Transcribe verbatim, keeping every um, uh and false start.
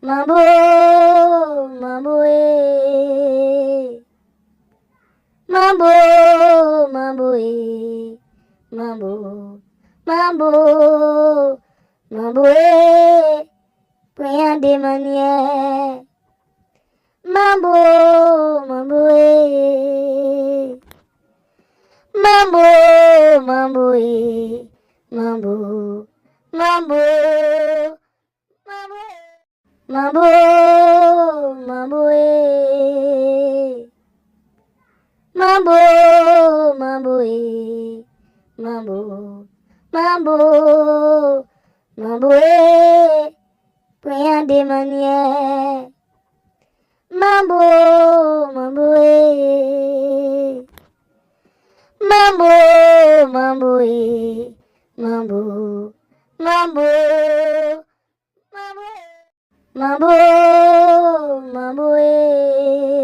Mambo, mambo ee. Mambo, mambo ee. Mambo, mambo, mambo ee. Pwe ya de manie. Mambo, mambo ee. Mambo, mambo ee. Mambo, mambo, mambo ee. Mambo, mambo ee. Mambo, mambo ee. Mambo, mambo, mambo ee. Pwe ya de manie. Mambo, mambo ee. Mambo, mambo ee. Mambo, mambo, mambo ee. Mambo, mambo ee.